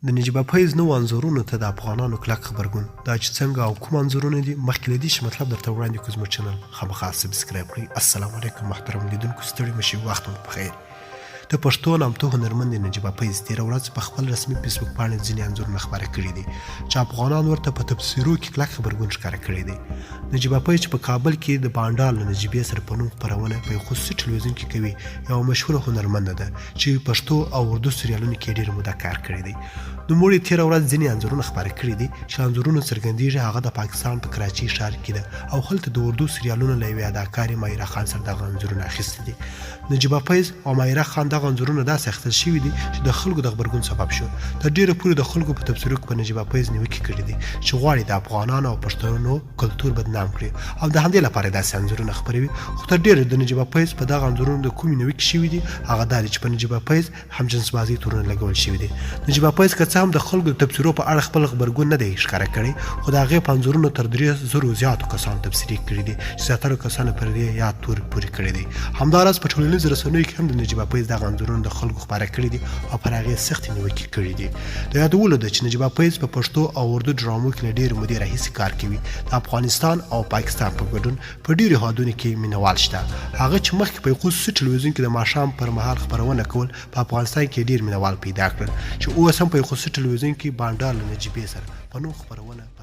د نجیبه فیض نوو انځورونو ته د افغانانو کلک غبرګون، دا چې څنګه او کوم انځورونه دي، مخکې له دې چې مطلب درته وړاندې کړو زموږ چینل خامخا سبسکرایب کړئ. السلام علیکم محترم لیدونکو، ستړي مه شئ، وخت مو پخیر. د پښتو نامتو هنرمندې نجیبه فیض تېره ورځ په خپل رسمي فیسبوک پاڼې ځینې انځورونه خپاره کړي دي چې افغانان ورته په تبصرو کې کلک غبرګون ښکاره کړی دی. نجیبه فیض چې په کابل کې د بانډار له نجیبې سره په نوم خپرونه په یو خصوصي ټلویزیون کې کوي، یوه مشهوره هنرمنده ده چې پښتو او اردو سریالونو کې ډېره موده کار کړی دی. نوموړي تېره ورځ ځینې انځورونه خپاره کړي دي چې له انځورونو څرګندېږي هغه د پاکستان په کراچۍ ښار کې ده او هلته د اردو سریالونو له یوې اداکارې مایره خان سره دغه انځورونه اخیستي دي. نجیبه فیض او مایره خان دغه انځورونه داسې اخیستل شوي دي چې د خلکو د غبرګون سبب شو. تر ډېره پورې د خلکو په تبصرو کې په نجیبه فیض نیوکې کړې دي چې غواړي د افغانانو او پښتنو کلتور بدنام کړي او د همدې لپاره داسې انځورونه خپروي. خو تر ډېره د نجیبه فیض په دغه انځورونو د کومې نیوکې شوې دي هغه دا دي چې په نجیبه فیض همجنسبازۍ تورونه لګول شوي دي. نجیبه فیض که څه هم د خلکو د تبصرو په اړه خپل غبرګون نه دی ښکاره کړی خو د هغې په انځورونو تر 3000 زیاتو کسانو تبصرې کړې دي چې زیاترو کسانو پر دې یاد تور پورې کړی دی. همداراز په ټولنیزو رسنیو کې هم د نجیبه فیض دغه انځورونه د خلکو خپاره کړي دي او پر هغې سختې نیوکې کړې دي. د یادولو ده چې نجیبه فیض په پښتو او اردو ډرامو کې له ډېرې مودې راهیسې کار کوي. د افغانستان او پاکستان په ګډون په ډېرو هېوادونو کې مینهوال شته. هغه چې مخکې په یو خصوصي ټلویزیون کې د ماښام پر مهال خپرونه کول، په افغانستان کې یې ډېر مینهوال پیدا کړل چې اوس هم په یو خصوصي ټلویزیون کې بانډار له نجیبې سره په نوم خپرونه.